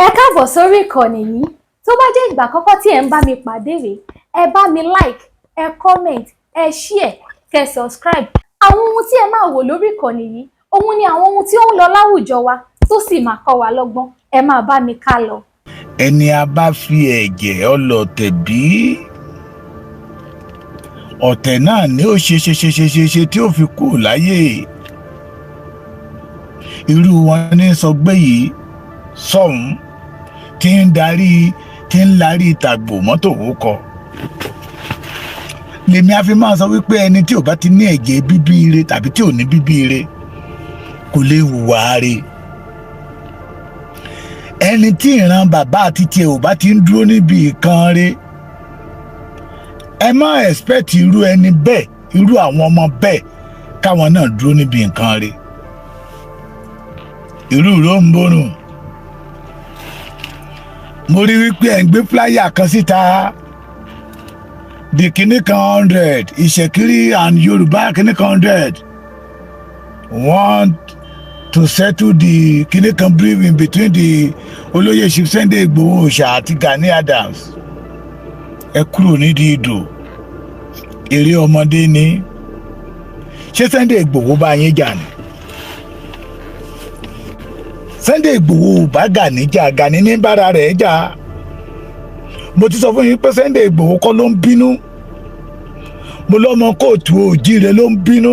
Ẹ káàbọ̀ sórí ìkànnì yìí. Tó bá jẹ́ ìgbà àkọ́kọ́ tí ẹ̀ ń bá mi pàdé rèé, ẹ bá mi like, ẹ comment, ẹ share, kẹ́ subscribe. Àwọn ohun tí ẹ máa wò lórí ìkànnì yìí, òun ni àwọn ohun tí ó ń lọ láwùjọ wa tó sì máa kọ́ wa lọ́gbọ́n. Ẹ máa bá mi ká lọ. Ẹni a bá fi ẹ̀jẹ̀ ọlọ̀tẹ̀ bí, ọ̀tẹ̀ náà ni ó ṣe ṣe ṣe ṣe ṣe ṣe tí ó fi kú láyé. Irú wọn ní sọgbẹ́ yìí sọ̀hún tí ń darí, tí ń larí tàgbò mọ́tò wókọ. Lèmi a fi máa sọ wípé ẹni tí ò bá ti ní ẹ̀jẹ̀ bíbí ire tàbí tí ò ní bíbí ire kò lè hùwà re. Ẹni tí ìran bàbá àti tiẹ̀ ò bá ti ń dúró níbi ìkan re, ẹ má expect irú ẹni bẹ́ẹ̀, irú àwọn ọmọ bẹ́ẹ̀, káwọn náà dúró níbi nǹkan re. Irú ìró ń bórùn. Mo rí wípé ẹ̀ ń gbé flyer kan síta, the kìíní kan 100 Ìṣẹ̀kírí and Yorùbá kìíní kan 100 want to settle the kìíní kan briefing between the olóyè Chief Sunday Igboho Òòṣà àti Gani Adams. Ẹ kúrò nídìí ìdò, eré ọmọdé ni. Ṣé Sunday Igboho bá yín jà ni? Sunday Igboho ò bá Gani jà, Gani ní bára rẹ̀ jà. Mo ti sọ fún yín pé Sunday Igboho kọ́ ló ń bínú. Mo lọ́mọ kóòtù òjíire ló ń bínú.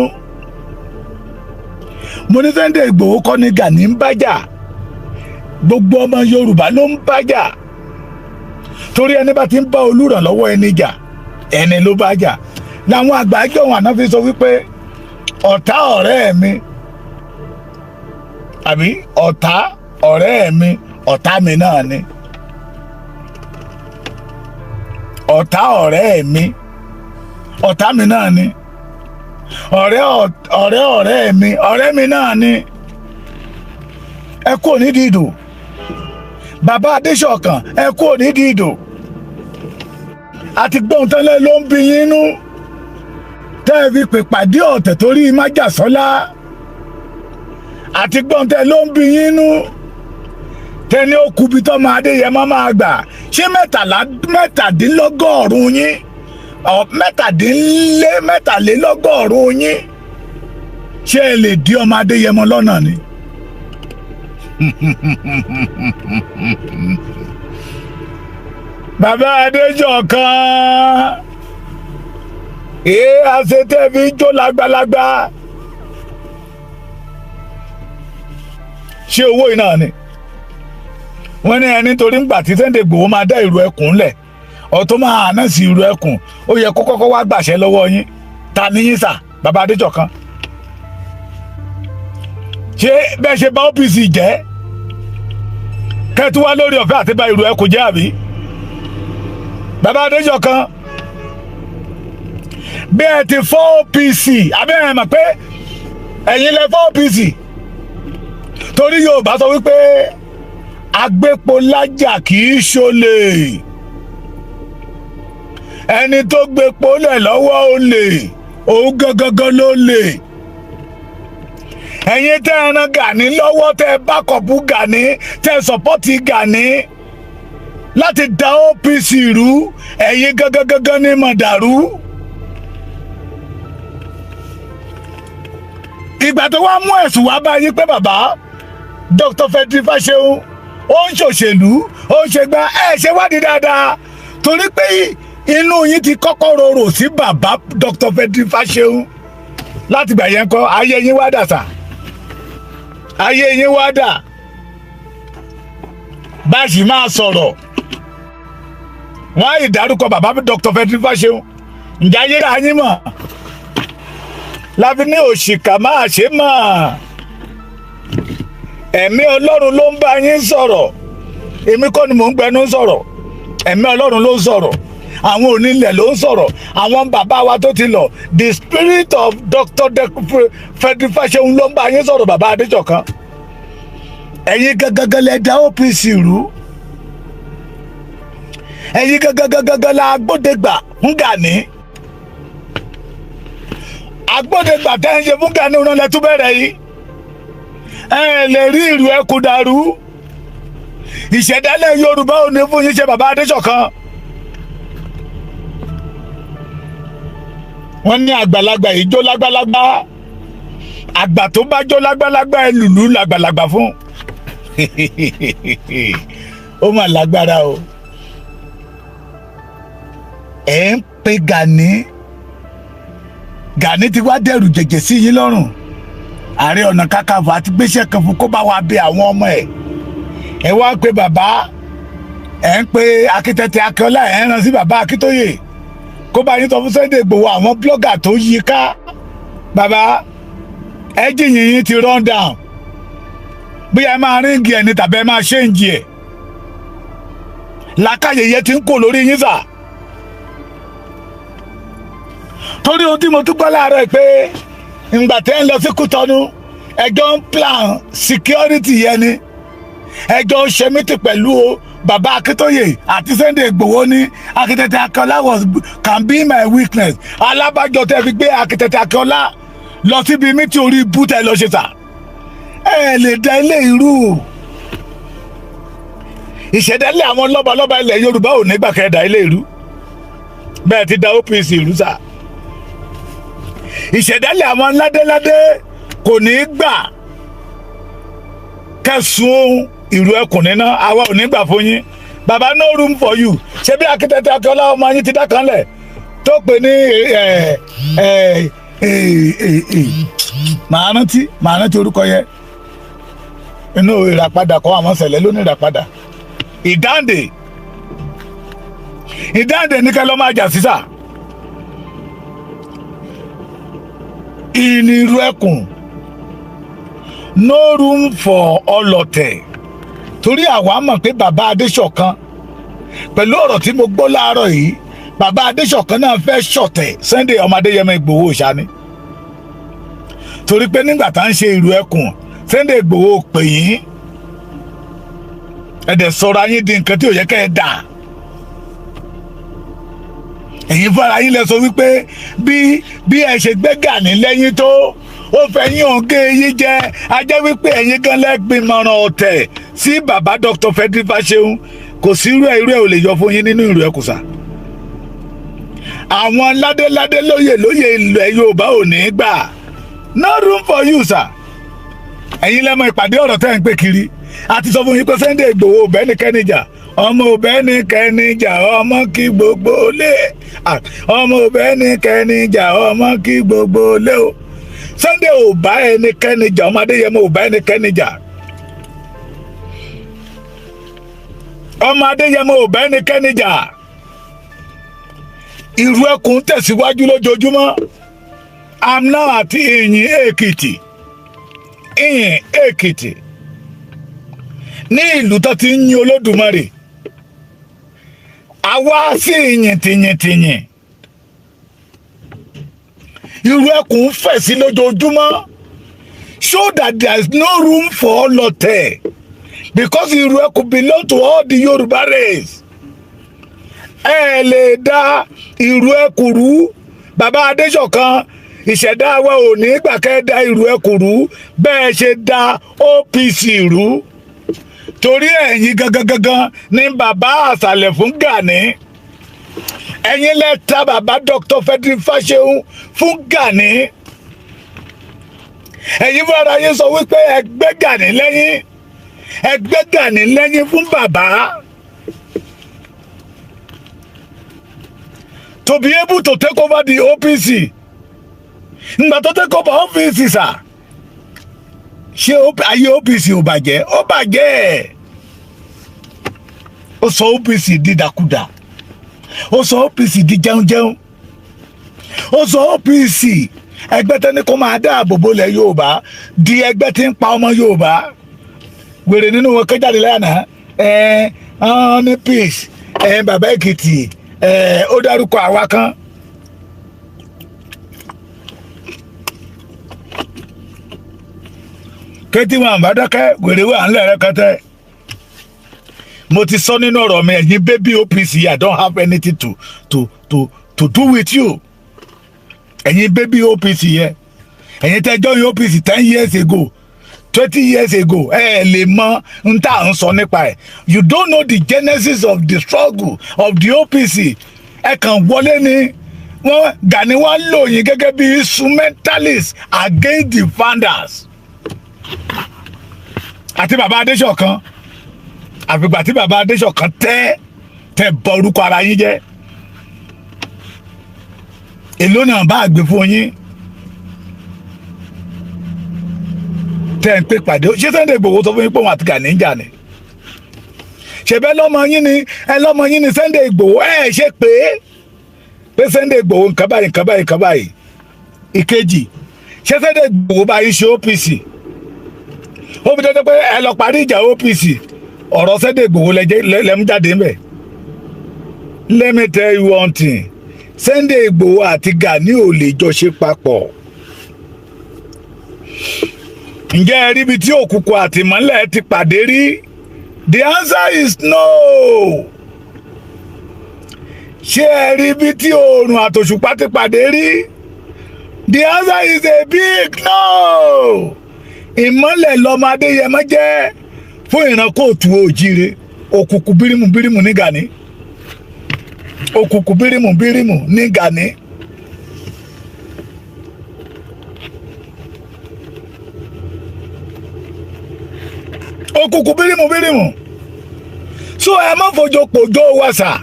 Mo ní Sunday Igboho kọ́ ni Gani ń bá jà, gbogbo ọmọ Yorùbá ló ń bá jà, torí ẹni bá ti ń bá olùrànlọ́wọ́ ẹni jà, ẹni ló bá jà. Làwọn àgbájọ wọn àná fi sọ wípé ọ̀tá ọ̀rẹ́ mi, àbí ọ̀tá ọ̀rẹ́ mi, ọ̀tá mi náà ni. Ọ̀tá ọ̀rẹ́ mi, ọ̀tá mi náà ni. Ọ̀rẹ́ ọ̀rẹ́ ọ̀rẹ́ mi, ọ̀rẹ́ mi náà ni. Ẹ kúrò nídìí ìdò. Bàbá Adéṣọ̀kan, ẹ kúrò nídìí ìdò. Àti gbóhùn tẹ́lẹ̀ ló ń bí yín nú tẹ́ ẹ fi pè pàdé ọ̀tẹ̀ torí májàsọ́lá. Àti gbóhùn tẹ́lẹ̀ ló ń bí yín nú tẹ́ni ó kubi tọ́mọ Adéyẹmọ máa gbà. Ṣé 73 yín, 83 yín, ṣé ẹ lè dí ọmọ Adéyẹmọ lọ́nà ni? Bàbá Adéṣọ̀kan, èé àṣetẹ́ fi ń jó lágbálágbá. Ṣé owó iná ni wọ́n ní ẹni torí ńgbà tí Sunday Igboho máa dá ìrù ẹkùn lẹ̀, ọ̀tún máa àná sí ìrù ẹkùn, ó yẹ kó kọ́kọ́ wá gbàṣẹ lọ́wọ́ yín. Ta ni yín sà, bàbá Adéṣọ̀kan? Ṣé bẹ́ẹ̀ ṣe bá OPC jẹ́ kẹ́tù wá lórí ọ̀fẹ́ àti bá ìrù ẹkùn jẹ́ àbí? Bàbá Adéṣọ̀kan, bí ẹ ti fọ́ OPC, abẹ́rẹ́ mọ̀ pé ẹ̀yin lẹ fọ́ OPC, torí Yorùbá sọ wípé agbépolájà kì í ṣolè. Ẹni tó gbépo lẹ̀ lọ́wọ́ olè, òun gangan ló lè. Ẹ̀yin tẹ́ ẹ ran Gani lọ́wọ́, tẹ́ ẹ bá kọ̀pù Gani, tẹ́ ẹ sọ̀pọ́tì Gani láti da OPC rú, ẹ̀yin gangan ní mọ̀dàrú. Ìgbà tó wá mú ẹ̀sùn wá bá yín pé bàbá Dr. Frederick Fáṣẹ̀hún ó ń ṣòṣèlú, ó ń ṣe gbá, ẹ ṣe wádìí dáadáa, torí pé inú yín ti kọ́kọ́ rorò sí bàbá Dr. Frederick Fáṣẹ̀hún. Láti gbà yẹn kọ́ ayé yín wá dà sà, ayé yín wá dà. Bá a sì máa sọ̀rọ̀, wọ́n á ìdárúkọ bàbá Dr. Frederick Fáṣẹ̀hún, ǹjẹ́ ayé dá yín mọ̀? Láfi ní òṣìkà máa ṣe mọ̀. Ẹ̀mí Ọlọ́run ló ń bá yín sọ̀rọ̀, èmi kọ́ ni mò ń gbẹnu sọ̀rọ̀. Ẹ̀mí Ọlọ́run ló ń sọ̀rọ̀, àwọn onílẹ̀ ló ń sọ̀rọ̀, àwọn bàbá wa tó ti lọ, the spirit of Dr. Frederick Fáṣẹ̀hún ló ń bá yín sọ̀rọ̀. Bàbá Adéṣọ̀kan, ẹ̀yin gangan lẹ dá OPC rú, ẹ̀yin gangan la agbódegbà fún Gani. Agbódegbà tẹ́ ń ṣe fún Gani òun lẹ tún bẹ̀rẹ̀ yìí. Ẹ lè rí ìlú ẹkùn dàrú. Ìṣẹ̀dálẹ̀ Yorùbá ò ní fún yín ṣe, bàbá Adéṣọ̀kan. Wọ́n ní àgbàlagbà ìjó lágbàlagbà, àgbà tó bá jó lágbàlagbà, ẹ lùlù lágbàlagbà fún. Ó mà lágbára o. Ẹ̀ ń pe Gani. Gani ti wá dẹrù jẹ̀jẹ̀ sí yín lọ́rùn. Ààrẹ Ọ̀nà Kakanfò àti gbéṣẹ́ kan fún kó bá wa bẹ àwọn ọmọ ẹ̀. Ẹ wá ń pe bàbá, ẹ̀ ń pe Akíntẹ́tẹ́ Akínọlá, ẹ̀ ń rán sí bàbá Akíntóyè kó bá yín sọ fún Sunday Igboho, àwọn blogger tó yí ká. Bàbá, engine yín ti run down. Bóyá ẹ máa ring ẹ̀ ní tàbí ẹ máa change ẹ̀. Làákàyè yẹn ti ń kò lórí yín sà, torí ohun tí mo tún gbọ́ láàárọ̀ pé ìgbà tẹ́ ń lọ sí Kútọ́nù, ẹjọ́ ń plan security yẹn ni, ẹjọ́ ń ṣe meeting pẹ̀lú o bàbá Akíntóyè àti Sunday Igboho ní Akíntẹ́tẹ́ Akínọlá was can be my weakness. Alábàjọ tẹ́ fi gbé Akíntẹ́tẹ́ Akínọlá lọ síbi meeting orí ibú tẹ́ lọ ṣe sà, ẹ lè da ilé irú. Ìṣẹ̀dálẹ̀ àwọn lọ́balọ́ba ilẹ̀ Yorùbá ò ní gbà kẹ́ da ilé irú bẹ́ẹ̀ ti da OPC ìlú sà. Ìṣẹ̀dálẹ̀ àwọn ládéládé kò ní gbà kẹsùn ìlú ẹkùn níná. Àwa ò ní gbà fún yín, bàbá. No room for you. Ṣé bí Akíntẹ́tẹ́ Akínọlá ọmọ yín ti dákan lẹ̀ tó pè ní ẹ ẹ ẹ, màá rántí orúkọ yẹn inú ìràpadà kọ́, àwọn ṣẹlẹ̀ ló ní ìràpadà, ìdáǹdè. Ìdáǹdè ní ká lọ́ máa jà sísà. Ìnirú ẹkùn, no room for ọlọ̀tẹ̀, torí àwa mọ̀ pé bàbá Adéṣọ̀kan, pẹ̀lú ọ̀rọ̀ tí mo gbọ́ láàárọ̀ yìí, bàbá Adéṣọ̀kan náà fẹ́ ṣọ̀tẹ̀ Sunday ọmọ Adéyẹmọ Ìgbòho ṣáni, torí pé nígbà tá à ń ṣe ìlú ẹkùn, Sunday Ìgbòho pè yín. Ẹ dẹ̀ sọ̀rọ̀ ayín di nǹkan tí ò yẹ kẹ́ ẹ dà. Ẹ̀yin fúnra yín lẹ sọ wípé bí ẹ ṣe gbé Gani lẹ́yìn tó ó fẹ́ yín òǹgé yín jẹ́ ajẹ́ wípé ẹ̀yin gan lẹ́gbìmọ̀ràn ọ̀tẹ̀ sí bàbá Dr. Frederick Fáṣẹ̀hún. Kò sí irú ẹ̀, irú ẹ̀ ò lè yọ fún yín nínú ìlú ẹ̀kúsà. Àwọn ládéládé, lóyè lóyè ilẹ̀ Yorùbá ò ní gbà. No room for you, sir. Ẹ̀yin lẹ́mọ̀ ìpàdé ọ̀rọ̀ tẹ́ ń pè kiri. A ti sọ fún yín pé Sunday Igboho òbẹ́nikẹ́ni jà, ọmọ òbẹ́nikẹ́ni jà, ọmọ kí gbogbo lé, ọmọ òbẹ́nikẹ́ni jà, ọmọ kí gbogbo lé o. Sunday ò bá ẹnikẹ́ni jà, ọmọ Adéyẹmọ ò bá ẹnikẹ́ni jà, ọmọ Adéyẹmọ ò bá ẹnikẹ́ni jà. Ìrú ẹkùn tẹ̀síwájú lójoojúmọ́. Amná àti Ìyìn Èkìtì, Ìyìn Èkìtì, ní ìlú tó ti ń yin Olódùmarè, àwa sí ìyìn tìyìn tìyìn. Ìrú ẹkùn fẹ̀ sí lójoojúmọ́ so that there is no room for ọlọ̀tẹ̀, because ìrú ẹkùn belong to all the Yorùbá race. Ẹ lè dá ìrú ẹkùn rú, bàbá Adéṣọ̀kan. Ìṣẹ̀dá wa ò ní gbà kẹ́ da ìrú ẹkùn rú bẹ́ẹ̀ ṣe da OPC rú, torí ẹ̀yin gangan gangan ní bàbá àṣàlẹ̀ fún Gani. Ẹ̀yin lẹ́ta bàbá Dr. Frederick Fáṣẹ̀hún fún Gani. Ẹ̀yin fúnra yín sọ wípé ẹgbẹ́ Gani lẹ́yìn, ẹgbẹ́ Gani lẹ́yìn fún bàbá to be able to take over the OPC. Ngbà tó take over OPC sà, ṣé ayé OPC ò bàjẹ́? Ó bàjẹ́. Ó sọ OPC di dàkúdà, ó sọ OPC di jẹunjẹun, ó sọ OPC, ẹgbẹ́ tẹ́ni kó máa dáàbò bolẹ̀ Yorùbá, di ẹgbẹ́ tí ń pa ọmọ Yorùbá. Wèrè nínú wọn kéjáde lánàá ẹ ọ́n ní peace ẹ. Bàbá Èkìtì ẹ, ó dárúkọ àwa kan. Kétí wọn àbá dákẹ́, wèrè wà ńlẹ̀ rẹ́kẹ́tẹ́. Mo ti sọ nínú ọ̀rọ̀ mi, ẹ̀yin baby OPC, I don't have anything to do with you. Ẹ̀yin baby OPC yẹ, ẹ̀yin tẹ́ join OPC 10 years ago, 20 years ago, ẹ lè mọ n tá à ń sọ nípa ẹ̀. You don't know the genesis of the struggle of the OPC. Ẹ kàn wọlé ni wọ́n Gani wá lò yín gẹ́gẹ́ bí instrumentalist against the founders àti bàbá Adéṣọ̀kan. Àfìgbà tí bàbá Adéṣọ̀kan tẹ́ tẹ́ bọ orúkọ ara yín jẹ́, èló náà bá gbé fún yín tẹ́ ń pè pàdé? Ṣé Sunday Igboho sọ fún yín pé òun àti Gani ń jà ni? Ṣèbẹ́ lọ́mọ yín ni, ẹ lọ́mọ yín ni Sunday Igboho. Ẹ ṣe pé Sunday Igboho, nǹkan báyìí, nǹkan báyìí, nǹkan báyìí. Ìkejì, ṣé Sunday Igboho báyìí ṣe OPC? Ó fi dandan pé ẹ lọ parí ìjà OPC, ọ̀rọ̀ Sunday Igboho lẹ́mú jáde ńbẹ̀. Let me tell you one thing: Sunday Igboho àti Gani ò lè jọ ṣe papọ̀. Ǹjẹ́ ẹ rí ibi tí òkùnkùn àti ìmọ́lẹ̀ ti pàdé rí? The answer is no. Ṣé ẹ rí ibi tí oòrùn àtòṣùpá ti pàdé rí? The answer is a big no. Ìmọ́lẹ̀ lọ́mọ Adéyẹmọ jẹ́ fún ìran kóòtù òjìire. Òkùnkùn bírímù bírímù ní Gani, òkùnkùn bírímù bírímù ní Gani. Òkùnkùn bírímù bírímù. So ẹ má fojo pòjó wàsà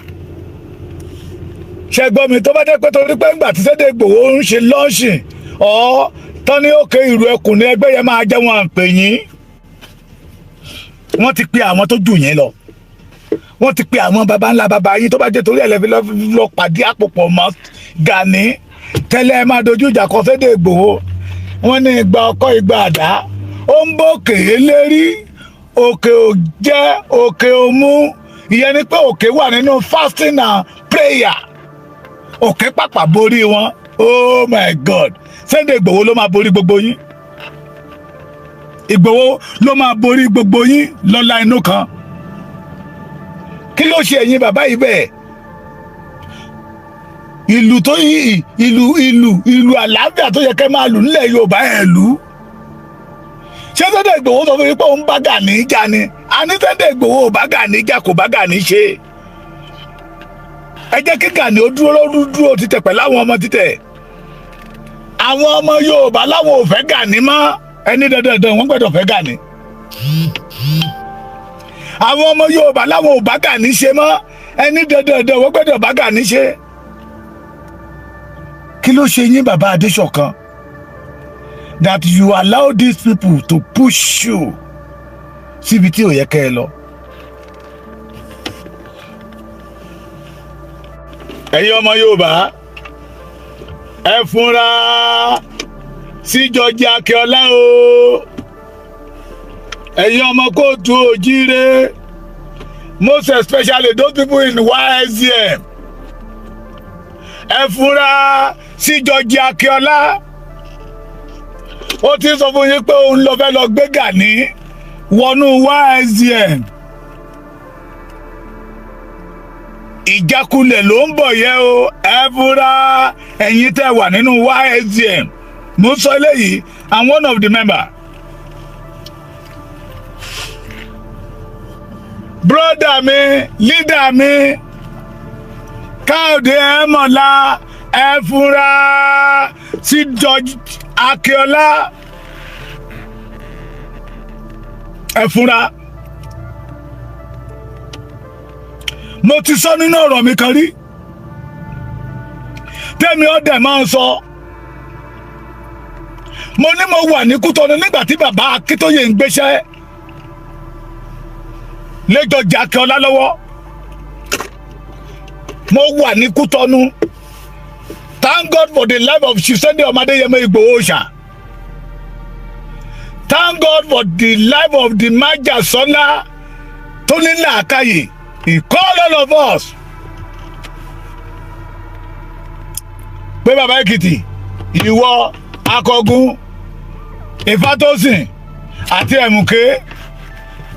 ṣẹgbọ́n mi. Tó bá jẹ́ pé torí pé ńgbà tí Sunday Igboho ń ṣe launching ọ̀ tán ní òkè ìrù ẹkùn ní ẹgbẹ́ yẹn máa jẹ́ wọn à ń pè yín. Wọ́n ti pe àwọn tó jù yín lọ, wọ́n ti pe àwọn baba ńlá baba yín. Tó bá jẹ́ torí ẹlẹ́fi lọ pàdé àpòpọ̀ mọ́ Gani tẹ́lẹ̀, ẹ máa dojú ìjà kọ Sunday Igboho. Wọ́n ní igba ọkọ́, igba àdá, ó ń bókè lérí, òkè ò jẹ́ òkè ò mú. Ìyẹn ni pé òkè wà nínú fasting and prayer. Òkè pàpà borí wọn. Oh my God, Sunday Igboho ló máa borí gbogbo yín. Ìgbòho ló máa borí gbogbo yín lọ́la inú kan. Kí ló ṣe ẹ̀yin bàbá yìí bẹ́ẹ̀? Ìlú tó yí ìlú àlàáfíà tó yẹ kẹ́ máa lù nílẹ̀ Yorùbá ẹ̀ lù. Ṣé Sunday Igboho sọ fún mi pé òun bá Gani jà ni? Àní Sunday Igboho ò bá Gani jà, kò bá Gani ṣe. Ẹ jẹ́ kí Gani ó dúró lóru, dúró títẹ̀ pẹ̀lú àwọn ọmọ títẹ̀. Àwọn ọmọ Yorùbá láwọn ò fẹ́ Gani mọ́. Ẹni dandandan wọ́n gbọ́dọ̀ fẹ́ Gani. Àwọn ọmọ Yorùbá láwọn ò bá Gani ṣe mọ́. Ẹni dandandan wọ́n gbọ́dọ̀ bá Gani ṣe. Kí ló ṣe yín, bàbá Adéṣọ̀kan, that you allow these people to push you síbi tí ò yẹ kẹ́ ẹ lọ? Ẹ̀yin ọmọ Yorùbá, ẹ fúnra sí George Akínọlá o. Ẹ̀yin ọmọ kóòtù òjíire, most especially those people in YSDM, ẹ fúnra sí George Akínọlá. Ó ti sọ fún yín pé òun lọ fẹ́ lọ gbé Gani wọnú YSDM. Ìjákulẹ̀ ló ń bọ̀ yẹ o. Ẹ fúnra, ẹ̀yin tẹ́ wà nínú YSDM. Mo sọ eléyìí, I'm one of the member. Brother mi, leader mi, Káyọ̀dé Ẹ̀mọ̀lá, ẹ fúnra sí George Akínọlá. Ẹ fúnra. Mo ti sọ nínú ọ̀rọ̀ mi kan rí tẹ́mi ọ̀dẹ̀ máa ń sọ. Mo ní mo wà ní Kútọ́nù nígbà tí bàbá Akíntóyè ń gbéṣẹ́ lẹ́jọ́ Akínọlá lọ́wọ́. Mo wà ní Kútọ́nù. Thank God for the life of Chief Sunday Ọmọdéyẹmọ Ìgbòho Òòṣà. Thank God for the life of the Májàsọ́lá tó ní làákàyè. He called all of us pé, "Bàbá Èkìtì, ìwọ Akọgun, Ìfátòsìn àti Ẹ̀mùké,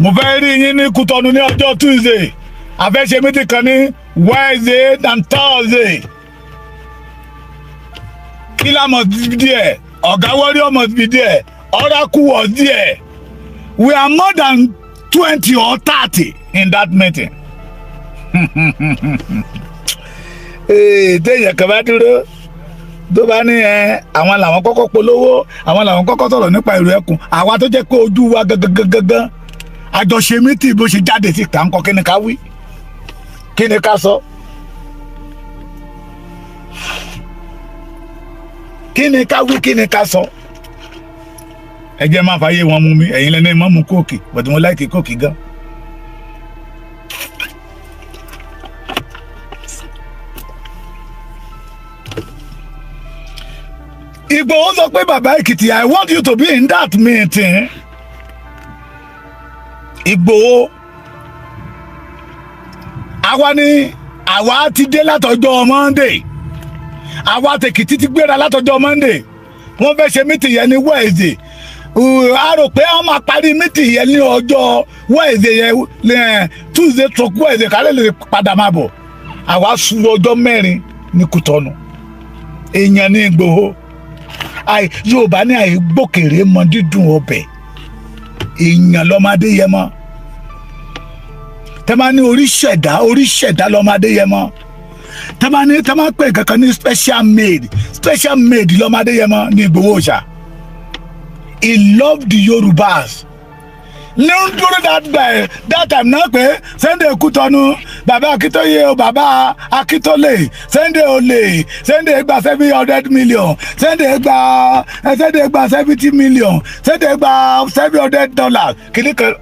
mo fẹ́ rí yín ní Kútọ́nù ní ọjọ́ Tuesday. A fẹ́ ṣe meeting kan ní Wednesday and Thursday. Killer must be there, Ọ̀gá Warrior must be there, Oracle was there." We are more than 20 or 30 in that meeting. Téèyàn kan bá dúró tó bá ní ẹ àwọn làwọn kọ́kọ́ polówó, àwọn làwọn kọ́kọ́ sọ̀rọ̀ nípa ìlú ẹkùn, àwa tó jẹ́ pé ojú wa gangan gangan àjọṣe mítì bó ṣe jáde sí ìta ńkọ́, kí ni ká wí, kí ni ká sọ, kí ni ká wí, kí ni ká sọ? Ẹ jẹ́ máa fàyè wọn mú mi, ẹ̀yin lẹ́nu mọ́ mu Coke, bọ̀dé mo like Coke gan. Ìgbòho sọ pé bàbá Èkìtì, I want you to be in that meeting. Ìgbòho, àwa ni àwa ti dé látọjọ́ Monday, àwa tèkìtì ti gbéra látọjọ́ Monday, wọ́n fẹ́ ṣe meeting yẹn ní Wednesday. A rò pé wọ́n máa parí meeting yẹn ní ọjọ́ Wednesday yẹn, Tuesday truck Wednesday kálẹ̀ lè padà máa bọ̀. Àwa sùn ọjọ́ 4 ní Kútọ́nù. Èèyàn ní Ìgbòho, Yorùbá ní àìgbòkèrè mọ dídùn ọbẹ̀, èèyàn lọ́mọdé yẹ mọ́. Tẹ́ máa ní oríṣẹ̀dá, oríṣẹ̀dá lọ́mọdé yẹ mọ́. Tẹ́ máa ní, tẹ́ máa pè kankan ní special made, special made lọ́mọdé yẹ mọ́ ní Ìgbòho ṣá. He loved the Yorùbás. Ní dúró that time náà pé Sunday Kútọ́nù, bàbá Akíntóyè o, bàbá Akíntólè, Sunday olè, Sunday gba 700 million, Sunday gba 70 million, Sunday gba $700 kìíní kan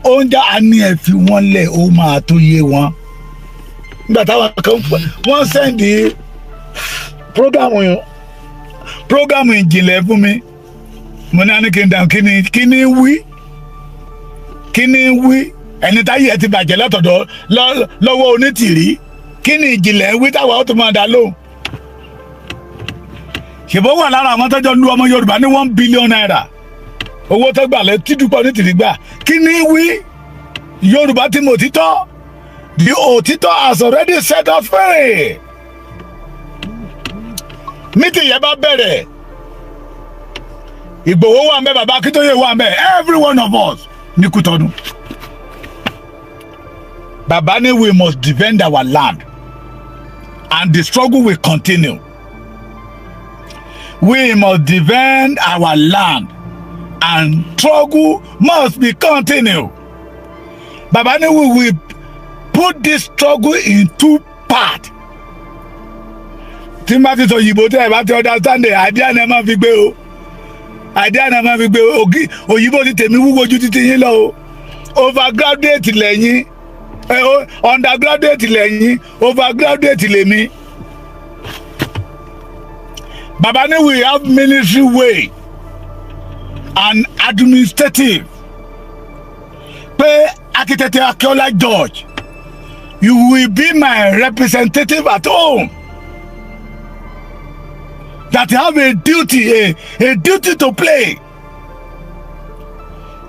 oúnjẹ. A ní ẹ fi wọ́n lẹ̀, ó máa tó yé wọn. Nígbà táwọn kan wọ́n send program ìjìnlẹ̀ fún mi, mo ní àní kí n dáhùn, kí ni wí, kí ni wí? Ẹni táyé ẹ ti bàjẹ́ látọ̀dọ̀ lọ́wọ́ onítìrí, kí ni ìjìnlẹ̀ wí táwa ó tún máa dá lóhùn? Ṣèbó wà lára àwọn tọ́jọ́ lu ọmọ Yorùbá ní ₦1 billion, owó tó gbà lẹ tí Dúpẹ́ Onítìrí gbà. Kí ni wí? Yorùbá tí mo títọ́, the òtítọ́ has already set us free. Meeting yẹn bá bẹ̀rẹ̀, Ìgbòho wà ńbẹ̀, bàbá Akíntóyè wà ńbẹ̀, every one of us ní Kútọ́nù. Bàbá ní we must defend our land and the struggle will continue. We must defend our land and struggle must be continue. Bàbá ní we will put this struggle in two parts. Tí n bá ti sọ òyìnbó tẹ́ ẹ bá ti understand it, idea náà máa fi gbé o, idea náà máa fi gbé o. Òyìnbó ti tèmi wúwo ju títí yín lọ o. Overgraduate lẹ́yìn, undergraduate lẹ́yìn, overgraduate lèmi. Bàbá ní we have military way and administrative, pé Architect Akiola George, you will be my representative at home, that have a duty, a duty to play.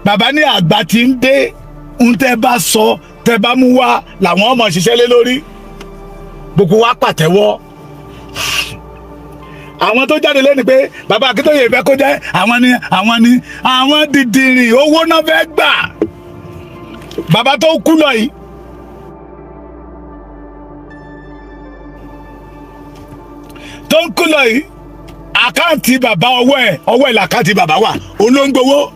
Bàbá ní àgbà tí ń dé, ń tẹ́ bá sọ, tẹ́ bá mú wá làwọn ọmọ ṣiṣẹ́ lé lórí. Gbogbo wa pàtẹ́wọ́. Àwọn tó jáde lẹ́nu pé bàbá Akíntóyè fẹ́ kó jẹ́ àwọn ni, àwọn ni àwọn dìdìrìn owó náà fẹ́ gbà. Bàbá tó kú lọ yìí, tó ń kú lọ yìí, account bàbá, ọwọ́ ẹ̀ l'account bàbá wà. Olóńgbowó,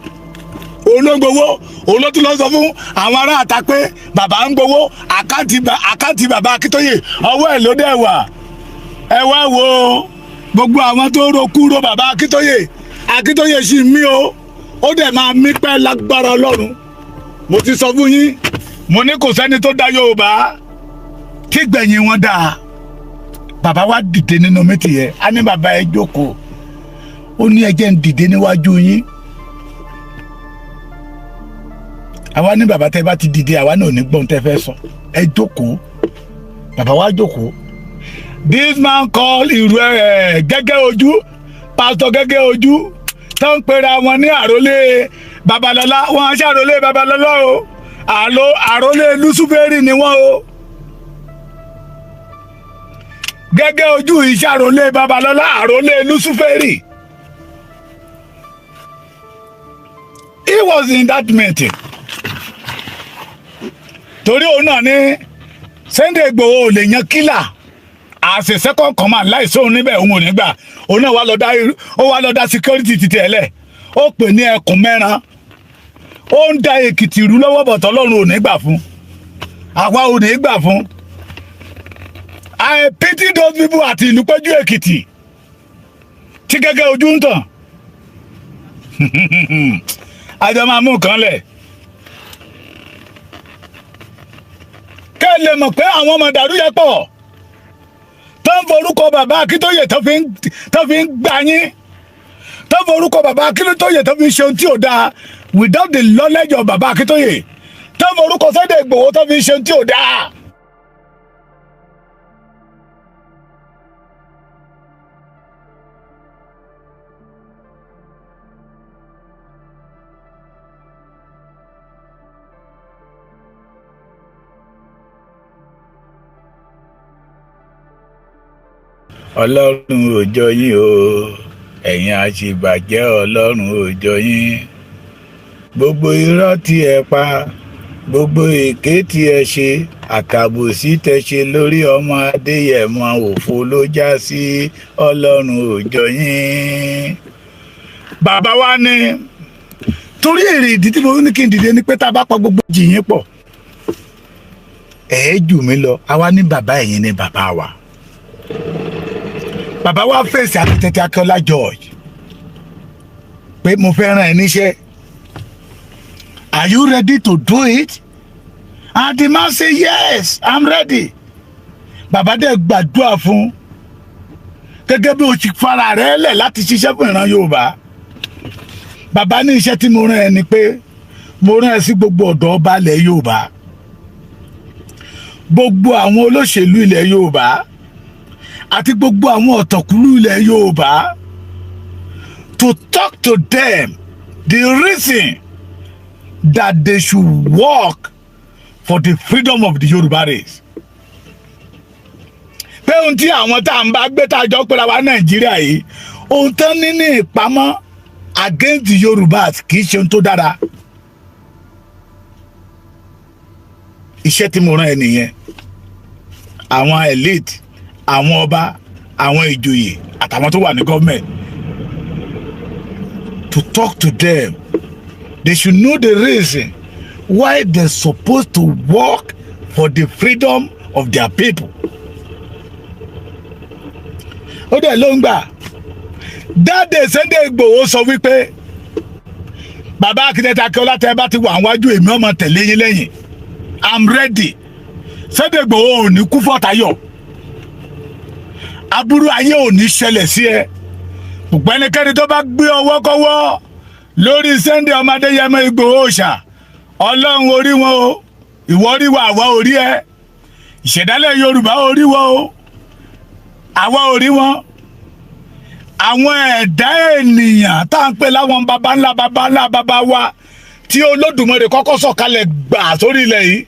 olóńgbowó, olótú lọ sọ fún àwọn ará àta pé bàbá ń gbowó. Account bàbá Akíntóyè, ọwọ́ ẹ̀ ló dẹ̀ wà. Ẹ wá wo gbogbo àwọn tó ro kúrò bàbá Akíntóyè. Akíntóyè sì mí o, ó dẹ̀ máa mí pẹ́ lágbára Ọlọ́run. Mo ti sọ fún yín, mo ní kò sẹ́ni tó dá Yorùbá tí gbẹ̀yìn wọn dáa. Bàbá wa dìde nínú meeting yẹn. Á ní bàbá ẹ jókòó. Ó ní ẹ jẹ́ ń dìde níwájú yín. Àwa ní bàbá, tẹ́ bá ti dìde, àwa náà ò ní gbọ́n tẹ́ fẹ́ sọ, ẹ jókòó. Bàbá wa jókòó. This man called ìrù ẹ gẹ́gẹ́ ojú, Pastor gẹ́gẹ́ ojú, tó ń pera wọn ní àrólé Babalọ́lá. Wọn ṣàrólé Babalọ́lá o, àlọ́ àrólé Lúsúfẹ́rì ni wọ́n o. Gẹ́gẹ́ ojú ìṣàrólé Babalọ́lá, àrólé Lúsúfẹ́rì. He was in that meeting. Torí òun náà ní Sunday Igboho ò lè yan killer as a second command láìsí òun níbẹ̀, òun ò ní gbà. Òun náà wá lọ dá, ó wá lọ dá security títí ẹ̀ lẹ̀, ó pè ní ẹkùn mẹ́ran. Ó ń da Èkìtì rú lọ́wọ́ bọ̀tọ̀. Ọlọ́run ò ní gbà fún, àwa ò ní gbà fún. I pity those people àti ìlú péjú Èkìtì tí gẹ́gẹ́ ojú ń tàn. Àjọ máa mú nǹkan lẹ̀ kẹ́ ẹ lè mọ̀ pé àwọn ọmọ dàrú yẹ pọ̀ tó ń forúkọ bàbá Akíntóyè tó fi ń gbà yín, tó ń forúkọ bàbá Akíntóyè tó fi ń ṣe ohun tí ò dáa without the knowledge of bàbá Akíntóyè, tó ń forúkọ Sunday Igboho tó fi ń ṣe ohun tí ò dáa. Ọlọ́run ò jọ yín o, ẹ̀yin àṣìbàjẹ́, Ọlọ́run ò jọ yín. Gbogbo irọ́ tí ẹ pa, gbogbo èké tí ẹ ṣe, àtàbòsí tẹ ṣe lórí ọmọ Adéyẹmọ, òfo ló já sí. Ọlọ́run ò jọ yín. Bàbá wa ní torí èrè ìdí tí mo ní kí n dìde ni pé tá a bá pa gbogbo jìyín pọ̀, ẹ̀ jù mí lọ. Àwa ní bàbá, ẹ̀yin ní bàbá wa. Bàbá wa fèsì àti Akínọlá George pé mo fẹ́ rán ẹ níṣẹ́. Are you ready to do it? And the man say, "Yes, I'm ready." Bàbá dẹ̀ gbàdúrà fún gẹ́gẹ́ bí o ti fara rẹ̀ lẹ̀ láti ṣiṣẹ́ fún ìran Yorùbá. Bàbá ní iṣẹ́ tí mo rán ẹ ni pé mo rán ẹ sí gbogbo ọ̀dọ́ ọba ilẹ̀ Yorùbá, gbogbo àwọn olóṣèlú ilẹ̀ Yorùbá àti gbogbo àwọn ọ̀tọ̀kùlú ilẹ̀ Yorùbá, to talk to them the reason that they should work for the freedom of the Yorùbá race, pé ohun tí àwọn tá à ń bá gbé tá a jọ pera wa Nàìjíríà yìí, ohun tán ní ní ìpamọ́ against the Yorùbás kì í ṣe ohun tó dára. Iṣẹ́ tí mo rán ẹ nìyẹn. Àwọn elite, àwọn ọba, àwọn ìjòyè àtàwọn tó wà ní gọ́ọ̀mẹ̀ntì, to talk to them. They should know the reason why they're supposed to work for the freedom of their people. Ó dẹ̀ ló ń gbà. Dáde Sunday Igboho sọ wípé bàbá Akíndé Akíọ́lá, tẹ́ bá ti wà wájú, èmi ọmọ tẹ̀lé yín lẹ́yìn. I'm ready. Sunday Igboho ò ní kú fọ́tayọ̀, aburú ayé ò ní ṣẹlẹ̀ sí ẹ. Gbogbo ẹnikẹ́ni tó bá gbé ọwọ́ kọ́wọ́ lórí Sunday ọmọ Adéyẹmọ Ìgbòho ṣà, Ọlọ́run orí wọn o. Ìwọ orí wa, àwa orí ẹ. Ìṣẹ̀dálẹ̀ Yorùbá orí wọn o, àwa orí wọn. Àwọn ẹ̀dá ènìyàn tá à ń pè láwọn baba ńlá baba ńlá baba wa tí Olódùmarè kọ́kọ́ sọ̀kalẹ̀ gbà sórí ilẹ̀ yìí,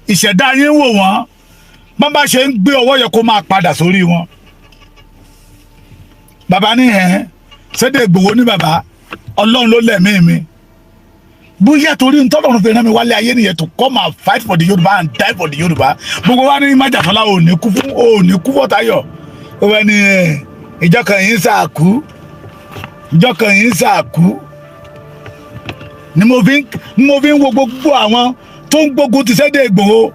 ìṣẹ̀dá yín wò wọ́n. Bọ́n bá ṣe ń gbé ọwọ́ yẹ kó máa padà sórí wọn. Bàbá ní ẹ̀ Sunday Igboho ní bàbá, Ọlọ́run ló lẹ̀mí mi. Bóyá torí ntọ́lọ́run fi rán mi wálé ayé nìyẹn, to come and fight for the Yorùbá and die for the Yorùbá. Gbogbo wa ní májàfọlá ò ní kú fún, ò ní kú fọ́tayọ̀. Ó wẹ́ ní ìjọ kan yìí ń sàkú, ìjọ kan yìí ń sàkú ni mo fi ń wo gbogbo àwọn tó ń gbógun ti Sunday Igboho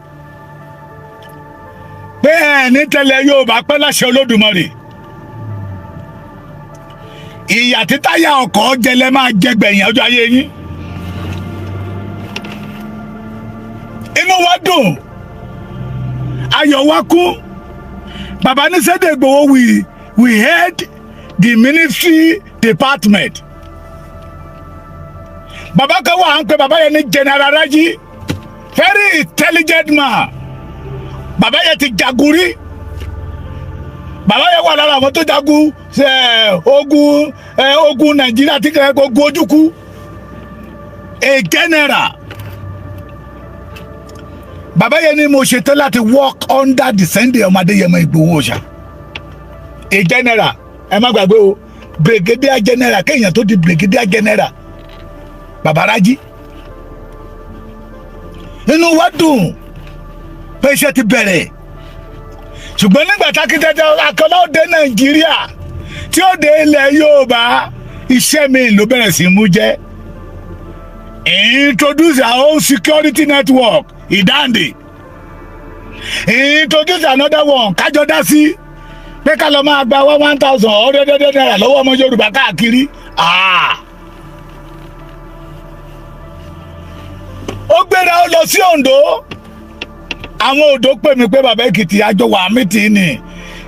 pé ẹ̀ ní tẹ́lẹ̀ Yorùbá pẹ́ láṣẹ Olódùmarè. Ìyà tí táyà ọkọ̀ jẹlẹ máa jẹ gbẹ̀yìn ọjọ́ ayé yín. Inú wa dùn, ayọ̀ wa kún. Bàbá ní Sunday Igboho, we head the ministry department. Bàbá kan wà, à ń pè bàbá yẹn ní General Raji, very intelligent man. Bàbá yẹn ti jagun rí. Bàbá yẹn wà lára àwọn tó jagun ogun Nàìjíríà tí kẹ́ ogun Ojukwu, a general. Bàbá yẹn ni mo ṣetán láti work under the Sunday ọmọ Adéyẹmọ Ìgbòho ṣá. A general, ẹ má gbàgbé o, brigadier general, kéèyàn tó di brigadier general. Bàbá Rájí, inú wa dùn pé iṣẹ́ ti bẹ̀rẹ̀. Ṣùgbọ́n nígbà tákìtẹ́tẹ́ Akọ́lá ó dé Nàìjíríà, tí ó dé ilẹ̀ Yorùbá, iṣẹ́ mi ló bẹ̀rẹ̀ sí mú jẹ́. Introduce our own security network, Ìdáǹdè. Introduce another one, kájọ dá sí pé ká lọ máa gba 1,000 ọ̀rẹ́dẹ́dẹ́ náírà lọ́wọ́ ọmọ Yorùbá káàkiri. Ah! Ó gbéra, ó lọ sí Oǹdó. Àwọn Oǹdó pè mí pé, "Bàbá Èkìtì, àjọ wà mí tì ní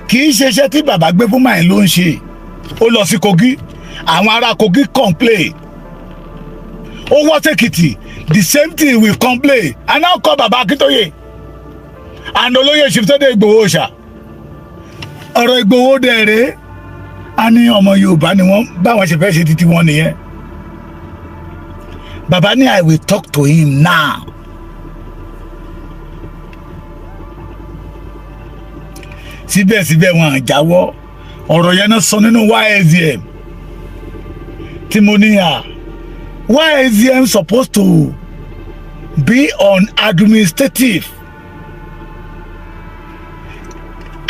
kì í ṣe iṣẹ́ tí bàbá gbé fún màá ló ń ṣe." Ó lọ sí Kogi, àwọn ará Kogi complain. Ó wọ́ sèkìtì, the same thing, we complain. I now call Bàbá Akíntóyè and Olóyè Chief Sunday Igboho ṣá. Ọ̀rọ̀ Ìgbòho dẹ̀rẹ̀, a ní ọmọ Yorùbá ni wọ́n, báwọn ṣe fẹ́ ṣe títí wọn nìyẹn. Bàbá ní, "I will talk to him now." Síbẹ̀síbẹ̀, wọn à jáwọ́. Ọ̀rọ̀ yẹn náà sọ nínú YSDM tí mo ní à YSDM supposed to be on administrative.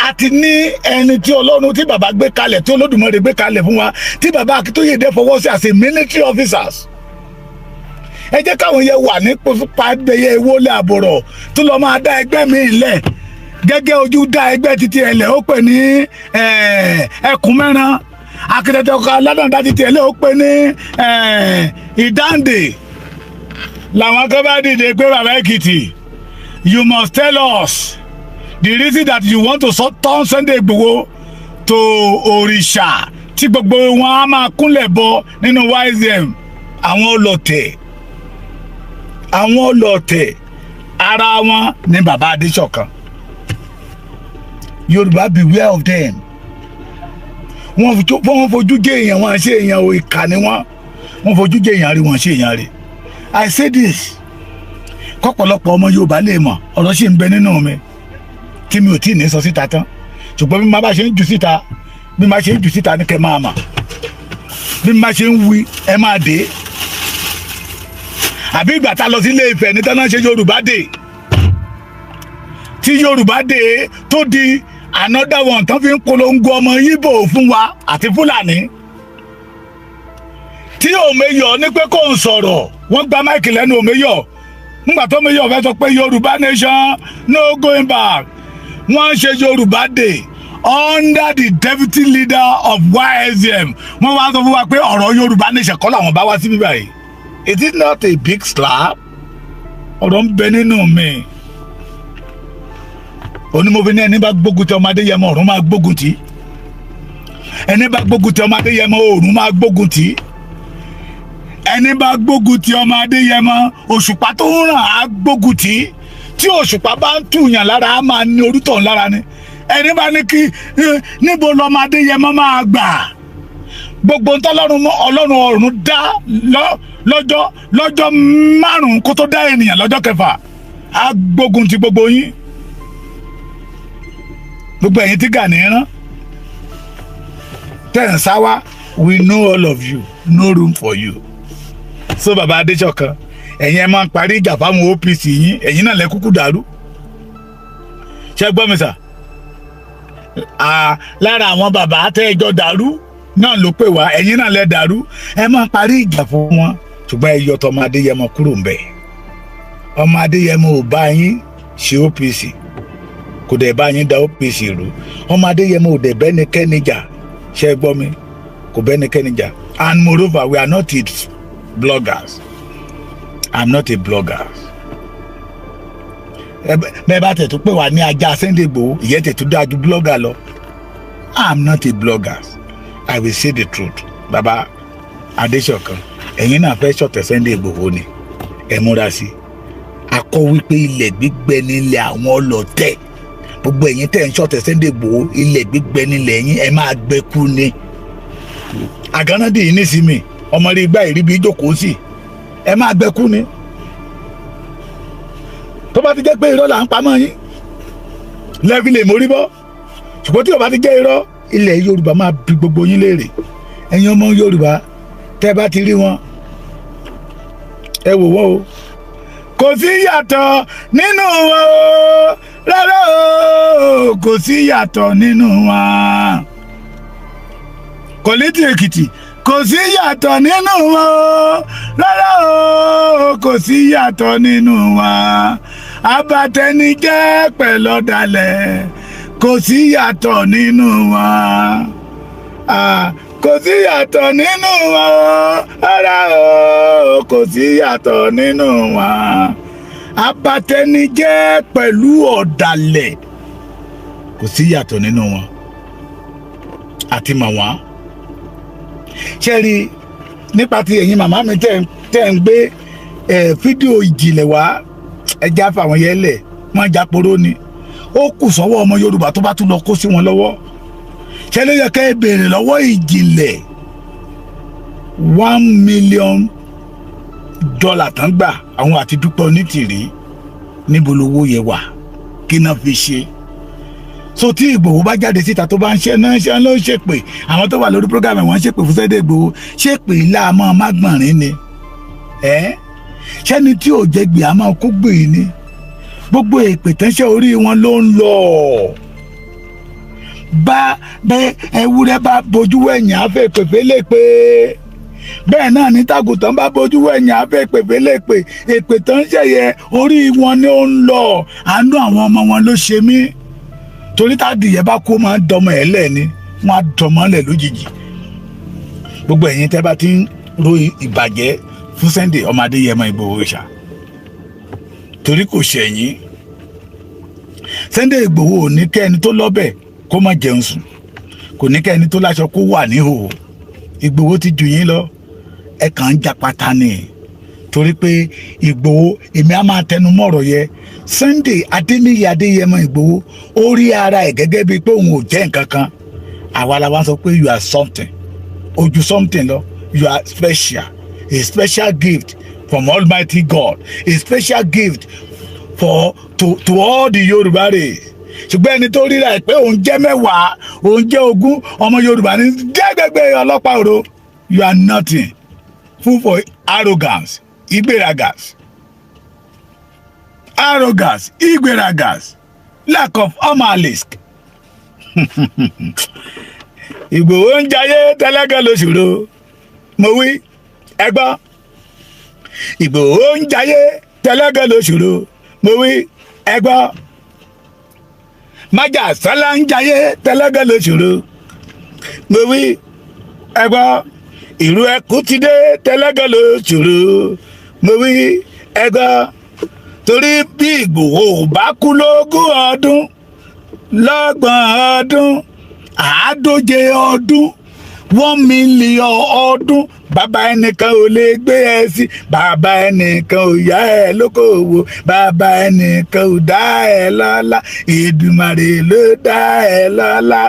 Àti ní ẹni tí Ọlọ́run, tí bàbá gbé kalẹ̀, tí Olódùmarè gbé kalẹ̀ fún wa, tí bàbá Akíntóyè dẹ́ fọwọ́ sí as a military officers. Ẹ jẹ́ káwọn yẹn wà ní pàdéyẹ ìwọlé àbọ̀rọ̀ tó lọ́ọ́ máa dá ẹgbẹ́ mi lẹ̀ gẹ́gẹ́ ojú dá ẹgbẹ́ títí ẹ̀ lẹ̀, ó pè ní ẹkùn mẹ́ran. Akíntẹ́tẹ́ ọkọ̀ aládàndá títí ẹ̀ lẹ̀, ó pè ní Ìdáǹdè. Làwọn kan bá dìde pé, "Bàbá Èkìtì, you must tell us the reason that you want to turn Sunday Igboho to òrìṣà tí gbogbo wọn á máa kúnlẹ̀ bọ nínú YSM." Àwọn ọlọ̀tẹ̀, àwọn ọlọ̀tẹ̀, ara wọn ní bàbá Adéṣọ̀kan. Yorùbá, beware of them. Wọ́n fojú jẹ́ èèyàn, wọn ṣe èèyàn o, ìkà ni wọ́n. Wọ́n fojú jẹ́ èèyàn rí, wọ́n ṣe èèyàn rí. I say this kọ́pọ̀lọpọ̀ ọmọ Yorùbá lè mọ̀. Ọ̀rọ̀ sì ń bẹ nínú mi tí mi ò tí ì ní sọ síta tán, ṣùgbọ́n bí má bá ṣe ń jù síta, bí má ṣe ń jù síta ní kẹ́ máa mà, bí má ṣe ń wí, ẹ máa dé. Àbí ìgbà tá a lọ sí Ilé Ifẹ̀ ní tán náà ṣe Yorùbá Day, tí Yorùbá Day tó di another one tán fi ń polongo ọmọ Yíbò fún wa àti Fúlàní, tí Òmeyọ̀ ní pé kò ń sọ̀rọ̀, wọ́n gba mic lẹ́nu Òmeyọ̀. Nígbà tó Òmeyọ̀ fẹ́ sọ pé Yorùbá nation, no going back, wọ́n ń ṣe Yorùbá Day under the deputy leader of YSM. Wọ́n wá sọ fún wa pé ọ̀rọ̀ Yorùbá nation kọ́ làwọn bá wá síbí báyìí. Is it not a big slap? Ọ̀rọ̀ ń bẹ nínú mi. Onímọ̀fin ní ẹni bá gbógun ti ọmọ Adéyẹmọ, ọ̀run máa gbógun tì. Ẹni bá gbógun ti ọmọ Adéyẹmọ, ọ̀run máa gbógun tì. Ẹni bá gbógun ti ọmọ Adéyẹmọ, òṣùpá tó ń ràn á gbógun tì. Tí òṣùpá bá ń tùyàn lára, á máa ní orútọ̀ lára ni. Ẹni bá ní kí níbo lọmọ Adéyẹmọ máa gbà, gbogbo ntọ́lọ́run Ọlọ́run ọ̀run dá lọ́jọ́ lọ́jọ́ 5 kó tó dá ènìyàn lọ́jọ́ kẹfà, á gbógun ti gbogbo yín, gbogbo ẹ̀yin tí Gani rán tẹ̀ ń sáwá. We know all of you, no room for you. So bàbá Adéṣọ̀kan, ẹ̀yin ẹ̀ máa ń parí ìjà fáwọn OPC yín, ẹ̀yin náà lẹ kúkú dàrú. Ṣé gbọ́ mi sà? Lára àwọn bàbá tẹ́ ẹjọ́ dàrú náà ló pè wá. Ẹ̀yin náà lẹ dàrú, ẹ máa parí ìjà fún wọn, ṣùgbọ́n ẹ yọ tọmọ Adéyẹmọ kúrò ń bẹ̀. Ọmọ Adéyẹmọ ò bá yín ṣe OPC, kò dẹ̀ bá yín da OPC rú. Ọmọ Adéyẹmọ ò dẹ̀ bẹ́nikẹ́ni jà. Ṣé gbọ́ mi? Kò bẹ́nikẹ́ni jà. And moreover, we are not its bloggers. I'm not a blogger. Bẹ́ẹ̀ bá tẹ̀ tó pè wá ní ajá Sunday Igboho, ìyẹn tẹ̀ tó dájú blogger lọ. I'm not a blogger, I will say the truth. Baba Adéṣọ̀kan, ẹ̀yin náà fẹ́ ṣọ̀tẹ̀ Sunday Igboho ni, ẹ múra sí i. Akọ wípé ilẹ̀ gbígbẹ nílẹ̀ àwọn ọlọ́tẹ̀. Gbogbo ẹ̀yin tẹ̀ ń ṣọ̀tẹ̀ Sunday Igboho, ilẹ̀ gbígbẹ nílẹ̀ yín, ẹ máa gbẹ kú ni. Àgánádì yìí nísìmí ọmọ rí igbá ìríbi ìjókòó sí, ẹ máa gbẹ kú ni. Tó bá ti jẹ́ pé irọ́ là ń pamọ́ yín lẹ́ẹ̀fi lè mórí bọ́, ṣùgbọ́n tí ó bá ti jẹ́ irọ́, ilẹ̀ Yorùbá máa bi gbogbo yín léèrè. Ẹ̀yin ọmọ Yorùbá, tẹ́ bá ti rí wọn. Ẹ wò wọ́n o, kò sí yàtọ̀ nínú wọn o, rárá o, kò sí yàtọ̀ nínú wọn. Kọ̀lẹ́tì Èkìtì, kò sí yàtọ̀ nínú wọn o, rárá o, kò sí yàtọ̀ nínú wọn. Abatẹnijẹ́ pẹ̀lú ọ̀dàlẹ̀, kò sí yàtọ̀ nínú wọn. Kò sí yàtọ̀ nínú wọn, rárá o, kò sí yàtọ̀ nínú wọn. Abatẹnijẹ́ pẹ̀lú ọ̀dàlẹ̀, kò sí yàtọ̀ nínú wọn. Àti mọ̀ wọ́n. Ṣé rí nípa ti ẹ̀yin màmá mi tẹ́ ń gbé fídíò ìjìnlẹ̀ wá, ẹja fáwọn yẹn lẹ̀, wọ́n já poró ni. Ó kù sọ́wọ́ ọmọ Yorùbá tó bá tún lọ kó sí wọn lọ́wọ́. Ṣé ló yẹ kẹ́ ẹ béèrè lọ́wọ́ ìjìnlẹ̀ $1 million tán gbà àwọn àti Dúpẹ́ Onítìrí, níbo lowó yẹ wà, kí náà fi ṣe? So tí Ìgbòho bá jáde síta tó bá ń ṣe náà, ṣe ló ń ṣèpè, àwọn tó wà lórí program wọn ṣèpè fún Sunday Ìgbòho, ṣèpè ilá àmọ́ mágbọ̀nrín ni ẹ ṣẹ́ni tí ò jẹ́ gbé àmọ́ kó gbè ni. Gbogbo èpè tẹ́ńṣẹ́ orí wọn ló ń lọ. Bá bẹ́ ewúrẹ́ bá bojú wẹ̀yìn, àfẹ́ pèpè lè pé bẹ́ẹ̀ náà ní tàgùtàn bá bójú wẹ̀yìn, àfẹ́ pèpè lè pè. Èpè tán ṣẹ̀yẹ orí wọn ni ó ń lọ. Àánú àwọn ọmọ wọn ló ṣe mí, torí tádìyẹ bá kó máa ń dọmọ ẹ̀ lẹ̀ ni, wọ́n á dọmọ lẹ̀ lójijì. Gbogbo ẹ̀yin tẹ́ bá ti ń ro ìbàjẹ́ fún Sunday ọmọ Adéyẹmọ Ìgbòho ṣá, torí kò ṣẹ̀yìn, Sunday Ìgbòho ò ní kẹ́ ẹni tó lọ́bẹ̀ kó má jẹun sùn, kò ní kẹ́ ẹni tó láṣọ kó wà níhòòhò. Ìgbòho ti jù yín lọ, ẹ kàn ń japata ni. Torí pé Ìgbòho, èmi á máa tẹnu mọ́ ọ̀rọ̀ yẹ, Sunday Adéníyì Adéyẹmọ Ìgbòho, ó rí ara ẹ̀ gẹ́gẹ́ bíi pé òun ò jẹ́ nǹkan kan. Àwa la wá sọ pé you are something, ojú something lọ. You are special, a special gift from Almighty God, a special gift for to all the Yorùbá race. Ṣùgbọ́n ẹni tó ríra ẹ̀ pé òun jẹ́ 10, òun jẹ́ 20 ọmọ Yorùbá ní jẹ́gbẹ́gbẹ́ ọlọ́pàá òro, you are nothing, full for arrogance, ìgbéragas, arrogance, ìgbéragas, lack of omalisk. Ìgbòho ń jayé tẹ́lẹ́gẹ́ lóṣùrò, mo wí ẹgbọ́n. Ìgbòho ń jayé tẹ́lẹ́gẹ́ lóṣùrò, mo wí ẹgbọ́n. Májà sálá ń jayé tẹ́lẹ́gẹ́ lóṣùrò, mo wí ẹgbọ́n. Ìrú ẹkú ti dé tẹ́lẹ́gẹ́ lóṣùrò, mo wí ẹgbọ́n. Torí bí Ìgbòho bá kú lógún ọdún, lọ́gbọ̀n ọdún, 150 ọdún, 1 million ọdún, bàbá ẹnìkan ò lè gbé ẹ sí, bàbá ẹnìkan ò yá ẹ lókòwò, bàbá ẹnìkan ò dá ẹ lọ́lá, Èdùmàrè ló dá ẹ lọ́lá.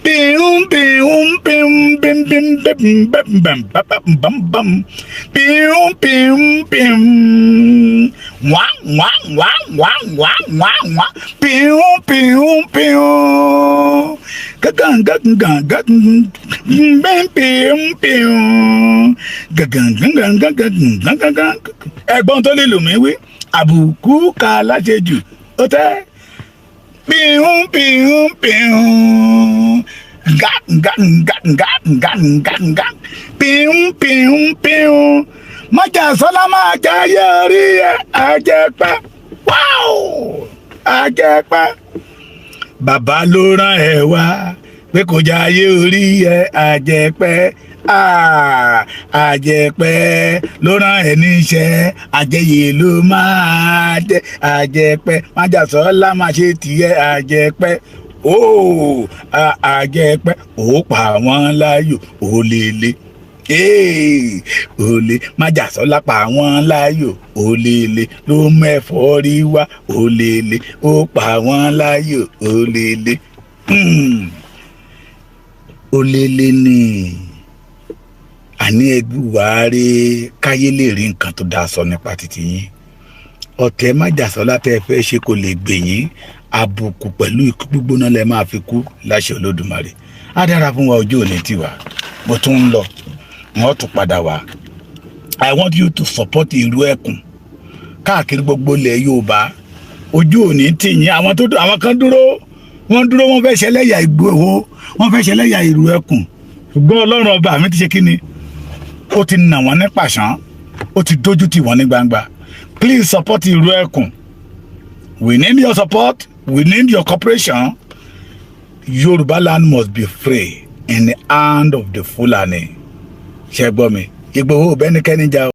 Píún píún píún píún píún píún píún píún píún píún píún píún wá wá wá wá wá wá wá píún píún píún gàgàn gàgàn gàgàn píún píún gàgàn gàgàn gàgàn gàgàn. Ẹ̀gbọ́n tó lè lù mí wí àbùkù ká láṣejù ó tẹ́ píún píún píún gà gà gà gà gà gà gà píún píún píún. Májà sọlá máa jayé orí ẹ àjẹpẹ́ wáò àjẹpẹ́. Bàbá ló rán ẹ wá pé kò jayé orí ẹ àjẹpẹ́, àjẹpẹ́ ló rán ẹ níṣẹ́, àjẹyè ló máa jẹ àjẹpẹ́. Májà sọlá máa ṣe tiẹ̀ àjẹpẹ́ ó àjẹpẹ́, ó pa wọ́n láyò ó lélẹ̀ olè. Májàsọ́lá pa wọ́n láyò olèlè ló mẹ́fọ́ rí wá olèlè, ó pa wọ́n láyò olèlè olèlè ni. Àní ẹgbẹ́ wàá káyé lè rí nǹkan tó dáa sọ nípa títí yín. Ọ̀tẹ̀ májàsọ́lá tẹ́ ẹ fẹ́ ṣe kò lè gbè yín. Àbùkù pẹ̀lú ikú gbígbóná lẹ máa fi kú láṣẹ Olódùmarè. Á dára fún wa, ojú òní tiwa. Mo tún ń lọ, wọ́n tún padà wá. I want you to support Ìrù Ẹkùn káàkiri gbogbo ilẹ̀ Yorùbá. Ojú òní tì yín. Àwọn tó àwọn kan dúró, wọ́n dúró, wọ́n fẹ́ ṣẹlẹ́yà Ìgbòho, wọ́n fẹ́ ṣẹlẹ́yà Ìrù Ẹkùn, ṣùgbọ́n Ọlọ́run ọba mi ti ṣe kí ni, ó ti nà wọ́n ní pàṣán, ó ti dójú tì wọ́n ní gbangba. Please support Ìrù Ẹkùn. We need your support, we need your cooperation. Yorùbá land must be free in the hand of the Fulani. Ṣé gbọ́ mi? Ìgbòho bẹ́nikẹ́ni jà o.